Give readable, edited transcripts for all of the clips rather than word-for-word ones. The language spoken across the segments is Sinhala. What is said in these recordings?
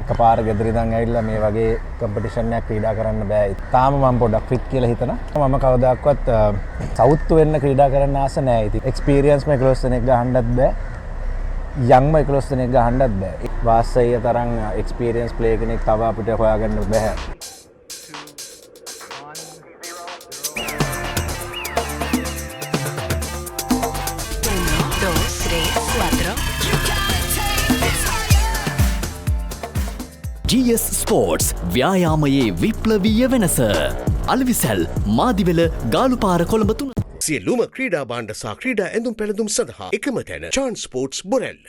එකපාර ගෙදර ඉඳන් ඇවිල්ලා මේ වගේ කම්පිටිෂන් එකක් ක්‍රීඩා කරන්න බෑ. තාම මම පොඩ්ඩක් ෆිට් කියලා හිතනවා. මම කවදාකවත් සවුත්තු වෙන්න ක්‍රීඩා කරන්න ආස නෑ. ඉතින් එක්ස්පීරියන්ස් මේ 11 දෙනෙක් ගහන්නත් බෑ. යංම 11 දෙනෙක් ගහන්නත් බෑ. වාසయ్య තරම් එක්ස්පීරියන්ස් ප්ලේයර් කෙනෙක් තව අපිට හොයාගන්න බෑ. Uno, dos, tres, cuatro. GS sports ව්‍යායාමයේ විප්ලවීය වෙනස. අලවිසැල් මාදිවෙල ගාලුපාර කොළඹ 3. සියලුම ක්‍රීඩා භාණ්ඩ සහ ක්‍රීඩා ඇඳුම් පැළඳුම් සඳහා එකම තැන චාන්ස් ස්පෝර්ට්ස් බොරැල්ල.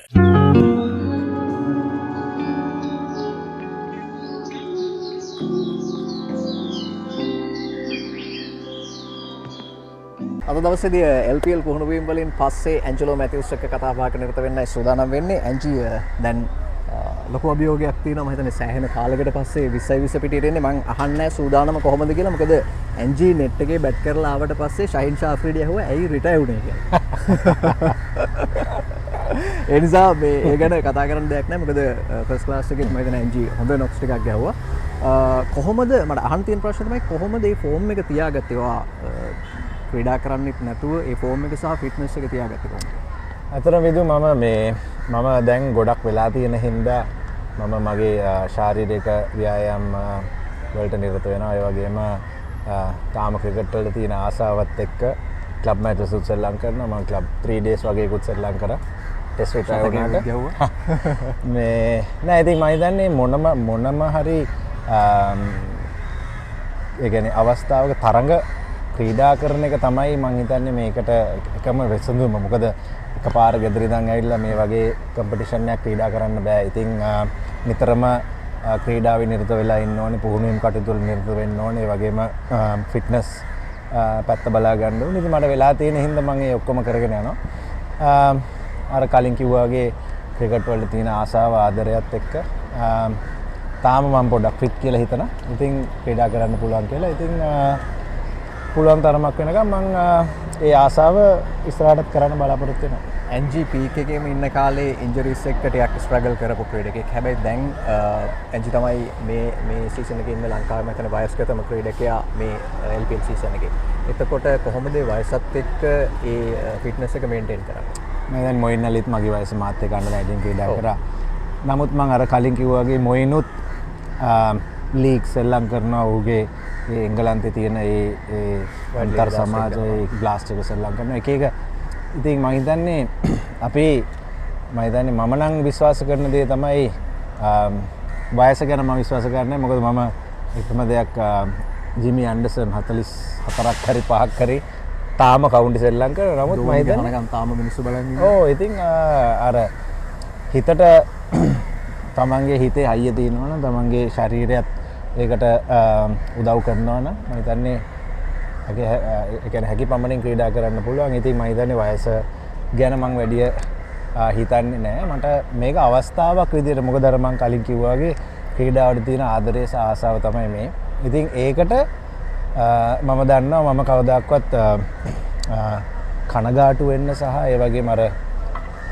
අද දවසේදී LPL පුහුණුවීම් වලින් පස්සේ ඇන්ජලෝ මැතිව්ස් එක්ක කතා බහක නිරත වෙන්නයි සූදානම් වෙන්නේ. ඇන්ජි, දැන් ලොකු අභියෝගයක් තියෙනවා මම හිතන්නේ සෑහෙන කාලයකට පස්සේ 20 20 පිටියට එන්නේ. මං අහන්නේ නැහැ සූදානම කොහොමද කියලා. මොකද ඇන්ජි නෙට් එකේ බැට් කරලා ආවට පස්සේ ෂහින් ෂා අෆ්‍රීඩි ඇහුවා ඇයි රිටයර් වුනේ කියලා. ඒ නිසා මේ ඒ ගැන කතා කරන්න දෙයක් නැහැ. මොකද ෆස්ට් ක්ලාස් එකෙත් මම හිතන්නේ ඇන්ජි හොඳ නොක්ස් ටිකක් ගැහුවා. කොහොමද මට අහන්න තියෙන ප්‍රශ්නේ තමයි කොහොමද මේ ෆෝම් එක තියාගත්තේ? ඔයා ක්‍රීඩා කරන්නෙත් නැතුව ඒ ෆෝම් එක සහ ෆිට්නස් එක තියාගත්තේ කොහොමද? ඇත්තටම විදු, මම දැන් ගොඩක් වෙලා තියෙන හින්දා මම මගේ ශාරීරික ව්‍යායාම් වලට නිරත වෙනවා. ඒ වගේම තාම ක්‍රිකට් වලට තියෙන ආසාවත් එක්ක ක්ලබ් මැචස් උත් සෙල්ලම් කරනවා. මම ක්ලබ් 3 ඩේස් වගේකුත් සෙල්ලම් කරා. ටෙස්ට් රිටයර් වුණාට. ගැහුවා. මේ නෑ, ඉතින් මම හිතන්නේ මොනම මොනම හරි ඒ කියන්නේ අවස්ථාවක තරඟ ක්‍රීඩා කරන එක තමයි මං හිතන්නේ මේකට එකම විසඳුම. මොකද එකපාර ගෙදර ඉඳන් ඇවිල්ලා මේ වගේ කම්පිටිෂන් එකක් ක්‍රීඩා කරන්න බෑ. ඉතින් නිතරම ක්‍රීඩාවේ නිරත වෙලා ඉන්න ඕනේ, පුහුණුවීම් කටයුතු වල නිරත වෙන්න ඕනේ, ඒ වගේම ෆිට්නස් පැත්ත බලා ගන්න ඕනේ. ඉතින් මට වෙලා තියෙන හින්දා මං ඒ ඔක්කොම කරගෙන යනවා. අර කලින් කිව්වා වගේ ක්‍රිකට් වලට තියෙන ආසාව ආදරයත් එක්ක තාම මම පොඩ්ඩක් ෆිට් කියලා හිතනවා. ඉතින් ක්‍රීඩා කරන්න පුළුවන් කියලා. ඉතින් පුළුවන් තරමක් වෙනකම් මං ඒ ආසාව ඉස්සරහටත් කරන්න බලාපොරොත්තු වෙනවා. ඇන්ජි පීක් එකේම ඉන්න කාලේ ඉන්ජරිස් එක්ක ටිකක් ස්ට්‍රගල් කරපු ක්‍රීඩකෙක්. හැබැයි දැන් ඇන්ජි තමයි මේ මේ සීසන් එකේ ඉන්න ලංකාවේ මම හිතන්නේ වයස්ගතම ක්‍රීඩකයා මේ LPL season එකේ. එතකොට කොහොමද ඒ වයසත් එක්ක ඒ ෆිට්නස් එක මේන්ටේන් කරන්නේ? මම දැන් මොයින් අලිත් මගේ වයස මාත් එක්ක අඬලා ඉතින් ක්‍රීඩා කරා. නමුත් මං අර කලින් කිව්වා වගේ මොයිනුත් ලීග් සෙල්ලම් කරනවා. ඔහුගේ ඒ එංගලන්තේ තියෙන ඒ ඒ අන්තර් සමාජ ඒ බ්ලාස්ට් එක සෙල්ලම් කරනවා. එක එක ඉතින් මං හිතන්නේ අපි මං හිතන්නේ මම නම් විශ්වාස කරන දේ තමයි වයස ගැන මම විශ්වාස කරන්නේ. මොකද මම එකම දෙයක් ජිමි ඇන්ඩර්සන් 44ක් හරි 5ක් හරි තාම කවුන්ටි සෙල්ලම් කරනවා. නමුත් මං හිතන්නේ ගහනකම් තාම මිනිස්සු බලන් ඉන්නවා. ඔව්, ඉතින් අර හිතට තමන්ගේ හිතේ හයිය තියෙනවා නම් තමන්ගේ ශරීරයත් ඒකට උදව් කරනවා නම් මම හිතන්නේ ඒ කියන්නේ හැකි පමණින් ක්‍රීඩා කරන්න පුළුවන්. ඉතින් මම හිතන්නේ වයස ගැන මං වැඩිය හිතන්නේ නෑ. මට මේක අවස්ථාවක් විදියට, මොකද අර මං කලින් කිව්වා වගේ ක්‍රීඩාවට තියෙන ආදරය සහ ආසාව තමයි මේ. ඉතින් ඒකට මම දන්නවා මම කවදාක්වත් කනගාටු වෙන්න සහ ඒ වගේම අර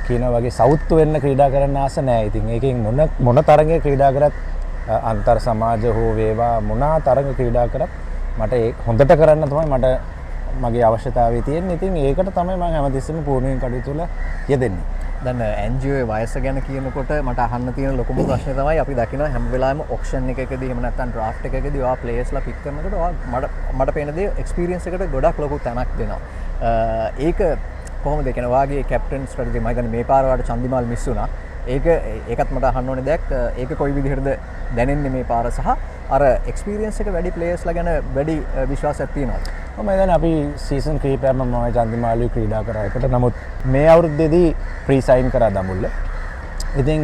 කියනවා වගේ සවුත්තු වෙන්න ක්‍රීඩා කරන්න ආස නෑ. ඉතින් ඒකෙන් මොන මොන තරඟේ ක්‍රීඩා කරත් අන්තර් සමාජ හෝ වේවා මොනා තරඟ ක්‍රීඩා කරත් මට ඒ හොඳට කරන්න තමයි මට මගේ අවශ්‍යතාවය තියෙන්නේ. ඉතින් ඒකට තමයි මම හැමතිස්සෙම පුහුණුවෙන් කටයුතු වල යෙදෙන්නේ. දැන් ඇන්ජියෝ වයස ගැන කියනකොට මට අහන්න තියෙන ලොකුම ප්‍රශ්නේ තමයි අපි දකිනවා හැම වෙලාවෙම ඔක්ෂන් එකකදී එහෙම නැත්නම් ඩ්‍රාෆ්ට් එකකදී ඔයා ප්ලේයර්ස්ලා පික් කරනකොට ඔයා මට පේන දේ එක්ස්පීරියන්ස් එකට ගොඩක් ලොකු තැනක් දෙනවා. ඒක කොහොමද? ඒ කියන්නේ ඔයාගේ කැප්ටන් ස්ට්‍රැටජි මම හිතන්නේ මේ පාර ඔයාට චන්දිමාල් මිස් වුණා. ඒකත් මට අහන්න ඕනේ දෙයක්. ඒක කොයි විදිහටද දැනෙන්නේ මේ පාර සහ අර එක්ස්පීරියන්ස් එක වැඩි ප්ලේයර්ස්ලා ගැන වැඩි විශ්වාසයක් තියෙනවද? මම හිතන්නේ අපි සීසන් කීපයක්ම මම චන්දිමාලුයි ක්‍රීඩා කරා එකට. නමුත් මේ අවුරුද්දේදී ප්‍රී සයින් කරා දඹුල්ල. ඉතින්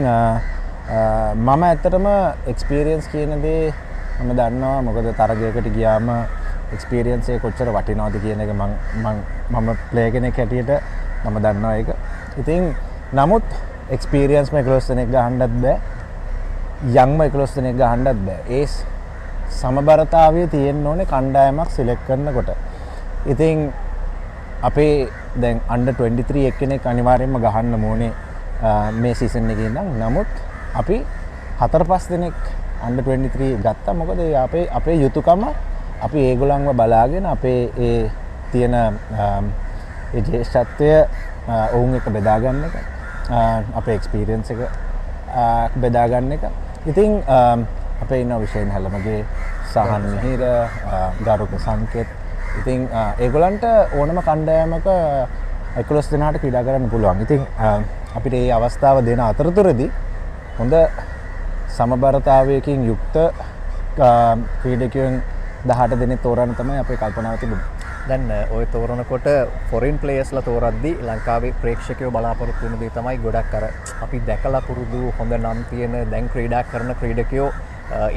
මම ඇත්තටම එක්ස්පීරියන්ස් කියන දේ මම දන්නවා. මොකද තරගයකට ගියාම එක්ස්පීරියන්ස් එක කොච්චර වටිනවද කියන එක මම ප්ලේයර් කෙනෙක් හැටියට මම දන්නවා ඒක. ඉතින් නමුත් එක්ස්පීරියන්ස් මේ 11 දෙනෙක් ගහන්නත් බෑ. යංම 11 දෙනෙක් ගහන්නත් බෑ. ඒ සමබරතාවය තියෙන්න ඕනේ කණ්ඩායමක් සිලෙක්ට් කරනකොට. ඉතින් අපේ දැන් අන්ඩර් 23 එක්කෙනෙක් අනිවාර්යයෙන්ම ගහන්න ඕනේ මේ සීසන් එකේ ඉඳන්. නමුත් අපි හතර පහ දෙනෙක් අන්ඩර් 23 ගත්තා. මොකද ඒ අපේ අපේ යුතුයකම අපි ඒගොල්ලන්ව බලාගෙන අපේ ඒ තියෙන ඒ ජ්‍යෙෂ්ඨත්වය ඔවුන් එක්ක බෙදා ගන්න එක, අපේ එක්ස්පීරියන්ස් එක බෙදා ගන්න එක. ඉතින් අපේ ඉන්න විෂයන් හැලමගේ, සහන් මිහිර, ගරුක සංකේත්. ඉතින් ඒගොල්ලන්ට ඕනම කණ්ඩායමක 11 දෙනාට ක්‍රීඩා කරන්න පුළුවන්. ඉතින් අපිට මේ අවස්ථාව දෙන අතරතුරදී හොඳ සමබරතාවයකින් යුක්ත ක්‍රීඩකයන් 18 දෙනෙක් තෝරන්න තමයි අපේ කල්පනාව තිබුණේ. දැන් ඔය තෝරනකොට ෆොරින් ප්ලේයර්ස්ලා තෝරද්දි ලංකාවේ ප්‍රේක්ෂකයෝ බලාපොරොත්තු වෙන දේ තමයි ගොඩක් අර අපි දැකලා පුරුදු හොඳ නම් තියෙන දැන් ක්‍රීඩා කරන ක්‍රීඩකයෝ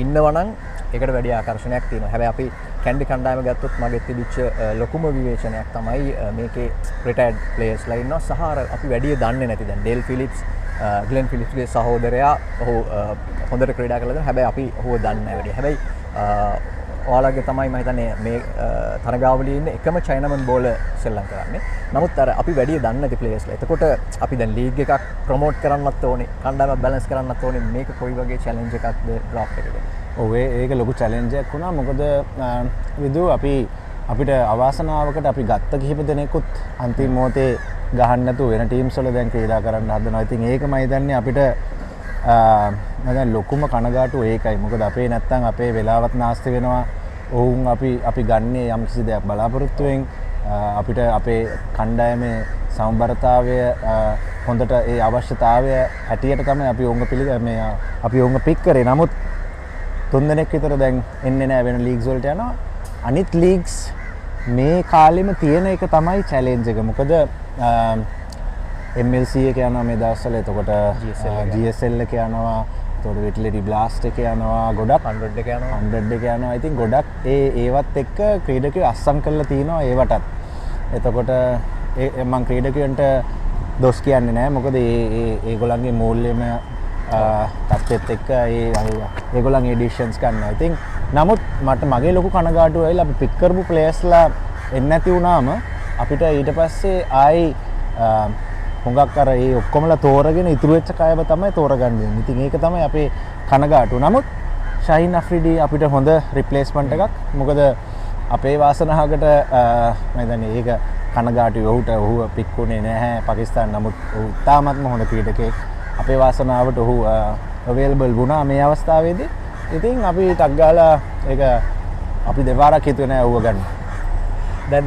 ඉන්නවා නම් ඒකට වැඩි ආකර්ෂණයක් තියෙනවා. හැබැයි අපි කැන්ඩි කණ්ඩායම ගත්තොත් මගේ තිබිච්ච ලොකුම විවේචනයක් තමයි මේකේ රිටයර්ඩ් ප්ලේයර්ස්ලා ඉන්නවා සහ අර අපි වැඩි දන්නේ නැති දැන් ඩේල් ෆිලිප්ස්, ග්ලෙන් ෆිලිප්ස්ගේ සහෝදරයා, ඔහු හොඳට ක්‍රීඩා කළා දෙනවා. හැබැයි අපි ඔහුව දන්නේ නැහැ වැඩි. හැබැයි ඔයාලගේ තමයි මම හිතන්නේ මේ තරගාවලියේ ඉන්න එකම චයිනමන් බෝලර් සෙල්ලම් කරන්නේ. නමුත් අර අපි වැඩි දන්නේ නැති ප්ලේයර්ස්ලා. එතකොට අපි දැන් ලීග් එකක් ප්‍රොමෝට් කරන්නත් ඕනේ, කණ්ඩායමක් බැලන්ස් කරන්නත් ඕනේ. මේක කොයි වගේ චැලෙන්ජ් එකක්ද ඩ්‍රාෆ්ට් එකකදී? ඔව්, ඒක ලොකු චැලෙන්ජ් එකක් වුණා. මොකද විදු අපිට අවාසනාවකට අපි ගත්ත කිහිප දෙනෙකුත් අන්තිම මොහොතේ ගහන්න නැතුව වෙන ටීම්ස් වල දැන් ක්‍රීඩා කරන්න හදනවා. ඉතින් ඒක මම හිතන්නේ අපිට මම දැන් ලොකුම කනගාටුව ඒකයි. මොකද අපේ නැත්තම් අපේ වෙලාවත් නාස්ති වෙනවා. ඔවුන් අපි අපි ගන්නේ යම් කිසි දෙයක් බලාපොරොත්තුවෙන් අපිට අපේ කණ්ඩායමේ සමබරතාවය හොඳට ඒ අවශ්‍යතාවය හැටියට තමයි අපි ඔවුන්ව පිළි මේ අපි ඔවුන්ව පික් කරේ. නමුත් තුන් දෙනෙක් විතර දැන් එන්නේ නැහැ, වෙන ලීග්ස් වලට යනවා. අනිත් ලීග්ස් මේ කාලෙම තියෙන එක තමයි චැලෙන්ජ් එක. මොකද MLC එක යනවා මේ දවස්වල. එතකොට GSL එක. GSL එක යනවා. එතකොට වෙට්ලෙඩි බ්ලාස්ට් එක යනවා. ගොඩක් 100 එක යනවා. 100 එක යනවා. ඉතින් ගොඩක් ඒ ඒවත් එක්ක ක්‍රීඩකයෝ අස්සම් කරලා තිනවා ඒවටත්. එතකොට ඒ මං ක්‍රීඩකයන්ට දොස් කියන්නේ නෑ. මොකද ඒ ඒ ඒගොල්ලන්ගේ මූල්‍යමය තත්ත්වෙත් එක්ක ඒ ඒගොල්ලන් ඒ ඩිසිෂන්ස් ගන්නවා. ඉතින් නමුත් මට මගේ ලොකු කනගාටුව ඇවිල්ලා අපි පික් කරපු ප්ලේයර්ස්ලා එන්නේ නැති වුණාම අපිට ඊට පස්සේ ආයි හුඟක් අර ඒ ඔක්කොමලා තෝරගෙන ඉතුරු වෙච්ච කයව තමයි තෝරගන්න වෙන්නේ. ඉතින් ඒක තමයි අපේ කනගාටුව. නමුත් ෂහීන් අෆ්රිඩි අපිට හොඳ රිප්ලේස්මන්ට් එකක්. මොකද අපේ වාසනාවකට මම හිතන්නේ ඒක කනගාටුයි ඔහුට, ඔහුව පික් වුණේ නැහැ පාකිස්තාන. නමුත් ඔහු ඉතාමත්ම හොඳ ක්‍රීඩකයෙක්. අපේ වාසනාවට ඔහු අවේලබල් වුණා මේ අවස්ථාවේදී. ඉතින් අපි ටක් ගාලා ඒක අපි දෙපාරක් හිතුවේ නෑ ඔහුව ගන්න. දැන්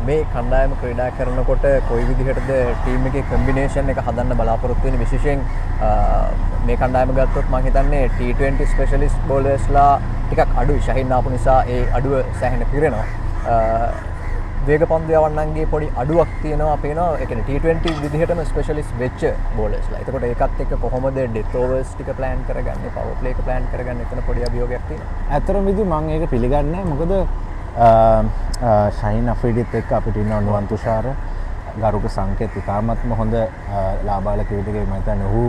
මේ කණ්ඩායම ක්‍රීඩා කරනකොට කොයි විදිහටද ටීම් එකේ කම්බිනේෂන් එක හදන්න බලාපොරොත්තු වෙන්නේ? විශේෂයෙන් මේ කණ්ඩායම ගත්තොත් මං හිතන්නේ T20 specialist බෝලර්ස්ලා ටිකක් අඩුයි. ෂහීන් ආපු නිසා ඒ අඩුව සෑහෙන පිරෙනවා. වේග පන්දු යවන්නන්ගේ පොඩි අඩුවක් තියෙනවා පේනවා. ඒ කියන්නේ T20 විදිහටම ස්පෙෂලිස්ට් වෙච්ච බෝලර්ස්ලා. එතකොට ඒකත් එක්ක කොහොමද ඩෙත් ඕවර්ස් ටික ප්ලෑන් කරගන්නේ, පවර් ප්ලේ එක ප්ලෑන් කරගන්නේ? එතන පොඩි අභියෝගයක් තියෙනවා. ඇත්තටම විදු මං ඒක පිළිගන්නේ නැහැ. මොකද ෂහීන් අෆ්‍රීඩිත් එක්ක අපිට ඉන්නවා නුවන් තුෂාර, ගරුක සංකේත් ඉතාමත්ම හොඳ ලාබාල ක්‍රීඩකයෙක්. මම හිතන්නේ ඔහු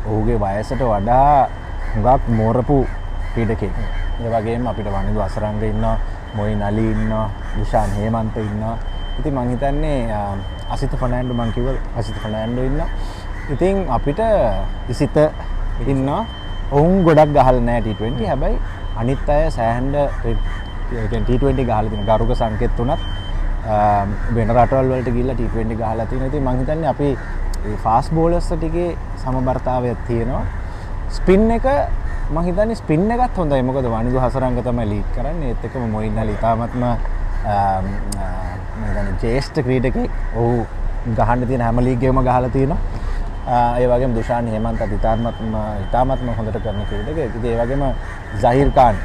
ඔහුගේ වයසට වඩා හුඟක් මෝරපු ක්‍රීඩකයෙක්. ඒ වගේම අපිට වනිඳු අසරංග ඉන්නවා, මොයින් අලි ඉන්නවා, විශාන් හේමන්ත ඉන්නවා. ඉතින් මං හිතන්නේ අසිත ෆර්නෑන්ඩෝ, මං කිව්වා අසිත ෆර්නෑන්ඩෝ ඉන්නවා. ඉතින් අපිට ඉසිත ඉන්නවා. ඔවුන් ගොඩක් ගහලා නෑ T20. හැබැයි අනිත් අය සෑහෙන්න ඒ කියන්නේ T20 ගහලා තියෙනවා. ගරුක සංකේත් උනත් වෙන රටවල් වලට ගිහිල්ලා T20 ගහලා තියෙනවා. ඉතින් මං හිතන්නේ අපි ඒ ෆාස්ට් බෝලර්ස් ටිකේ සමබරතාවයක් තියෙනවා. ස්පින් එක මං හිතන්නේ ස්පින් එකත් හොඳයි. මොකද වනිඳු හසරංග තමයි ලීඩ් කරන්නේ. ඒත් එක්කම මොයින් අලි ඉතාමත්ම මං හිතන්නේ ජ්‍යෙෂ්ඨ ක්‍රීඩකයෙක්. ඔහු ගහන්න තියෙන හැම ලීග් එකම ගහලා තියෙනවා. ඒ වගේම දුෂාන් හේමන්තත් ඉතාමත්ම ඉතාමත්ම හොඳට කරන ක්‍රීඩකයෙක්. ඉතින් ඒ වගේම සහීර් ખાන්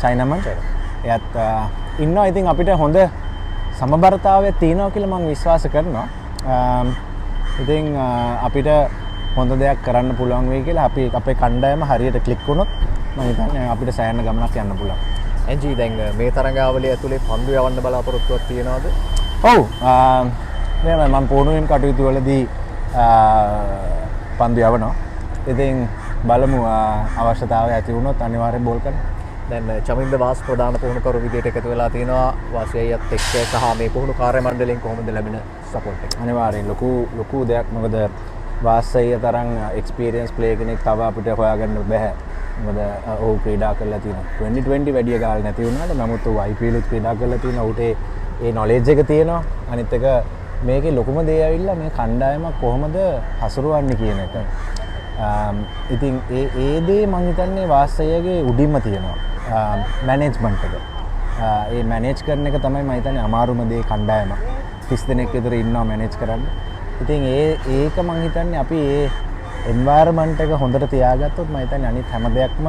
චයිනමන් එයත් ඉන්නවා. ඉතින් අපිට හොඳ සමබරතාවයක් තියෙනවා කියලා මං විශ්වාස කරනවා. ඉතින් අපිට හොඳ දෙයක් කරන්න පුළුවන් වෙයි කියලා අපි අපේ කණ්ඩායම හරියට ක්ලික් වුණොත් මං හිතන්නේ අපිට සෑහෙන ගමනක් යන්න පුළුවන්. ඇන්ජී, දැන් මේ තරඟාවලිය ඇතුලේ පන්දු යවන්න බලාපොරොත්තුවක් තියනවද? ඔව්, මෙහෙමයි, මම පුහුණුවීම් කටයුතු වලදී පන්දු යවනවා. ඉතින් බලමු, අවශ්‍යතාවය ඇති වුණොත් අනිවාර්යෙන් බෝල් කරනවා. දැන් චමින්ද වාස් ප්‍රධාන පුහුණුකරු විදිහට එකතු වෙලා තිනවා වාසි අයියත් එක්ක සහ මේ පුහුණු කාර්ය මණ්ඩලයෙන් කොහොමද ලැබෙන සපෝට් එක? අනිවාර්යෙන් ලොකු ලොකු දෙයක්. මොකද වාස් අයියා තරම් එක්ස්පීරියන්ස් ප්ලේයර් කෙනෙක් තව අපිට හොයාගන්න බැහැ. මොකද ඔහු ක්‍රීඩා කරලා තියෙනවා. 2020 වැඩි කාලේ නැති වුණාට නමුත් ඔහු IPL උත් ක්‍රීඩා කරලා තියෙනවා. ඔහුට ඒ ඒ නොලෙජ් එක තියෙනවා. අනිත් එක මේකේ ලොකුම දේ ඇවිල්ලා මේ කණ්ඩායමක් කොහොමද හසුරුවන්නේ කියන එක. ඉතින් ඒ ඒ දේ මං හිතන්නේ වාස් අයියාගේ උඩින්ම තියෙනවා. මැනේජ්මන්ට් එක. ඒ මැනේජ් කරන එක තමයි මං හිතන්නේ අමාරුම දේ කණ්ඩායම. 30 දෙනෙක් විතර ඉන්නවා මැනේජ් කරන්න. ඉතින් ඒ ඒක මං හිතන්නේ අපි ඒ එන්වයරන්මන්ට් එක හොඳට තියාගත්තොත් මං හිතන්නේ අනිත් හැම දෙයක්ම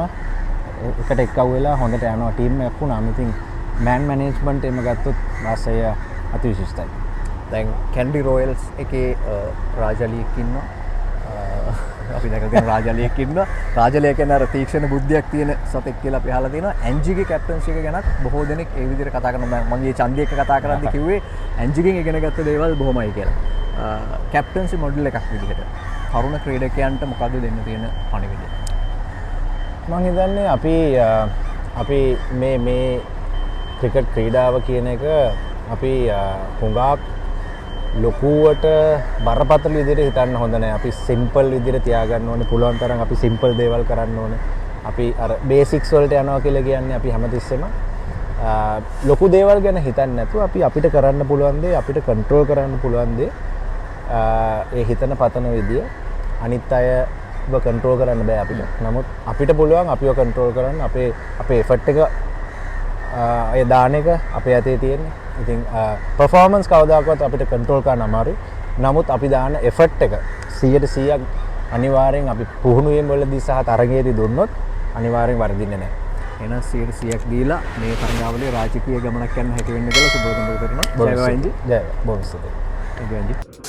එකට එක්කව වෙලා හොඳට යනවා ටීම් එකක් වුණාම. ඉතින් මෑන් මැනේජ්මන්ට් එහෙම ගත්තොත් වාස් අයියා අතිවිශිෂ්ටයි. දැන් කැන්ඩි රොයල්ස් එකේ රාජාලියෙක් ඉන්නවා. අපි දැකලා තියෙන රාජාලියෙක් ඉන්නවා. රාජාලිය කියන්නේ අර තීක්ෂණ බුද්ධියක් තියෙන සතෙක් කියලා අපි අහලා තියෙනවා. ඇන්ජිගේ කැප්ටන්සි එක ගැනත් බොහෝ දෙනෙක් ඒ විදිහට කතා කරනවා. මම ඊයේ චන්දි එක්ක කතා කරද්දි කිව්වේ ඇන්ජිගෙන් ඉගෙන ගත්ත දේවල් බොහොමයි කියලා. කැප්ටන්සි මොඩල් එකක් විදිහට තරුණ ක්‍රීඩකයන්ට මොකද්ද දෙන්න තියෙන පණිවිඩය? මං හිතන්නේ අපි මේ මේ ක්‍රිකට් ක්‍රීඩාව කියන එක අපි හුඟක් ලොකුවට බරපතල විදිහට හිතන්න හොඳ නෑ. අපි සිම්පල් විදිහට තියාගන්න ඕනේ. පුළුවන් තරම් අපි සිම්පල් දේවල් කරන්න ඕනේ. අපි අර බේසික්ස් වලට යනවා කියලා කියන්නේ අපි හැමතිස්සෙම ලොකු දේවල් ගැන හිතන්නේ නැතුව අපි අපිට කරන්න පුළුවන් දේ, අපිට කන්ට්‍රෝල් කරන්න පුළුවන් දේ, ඒ හිතන පතන විදිය අනිත් අයව කන්ට්‍රෝල් කරන්න බෑ අපිට. නමුත් අපිට පුළුවන් අපිව කන්ට්‍රෝල් කරන්න අපේ අපේ එෆර්ට් එක ඒ දාන එක අපේ අතේ තියෙන්නේ. ඉතින් පර්ෆෝමන්ස් කවදාකවත් අපිට කන්ට්‍රෝල් කරන්න අමාරුයි. නමුත් අපි දාන එෆර්ට් එක 100%ක් අනිවාර්යෙන් අපි පුහුණු වීම වලදී සහ තරගයේදී දුන්නොත් අනිවාර්යෙන් වරදින්නේ නැහැ. එහෙනම් 100%ක් දීලා මේ තරඟාවලියේ රාජකීය ගමනක් යන්න හැකි වෙන්න කියලා සුබ පතනවා. ජය වේවා ඇන්ජි. ජය වේවා. බොහොම ස්තුතියි. Thank you, Angie.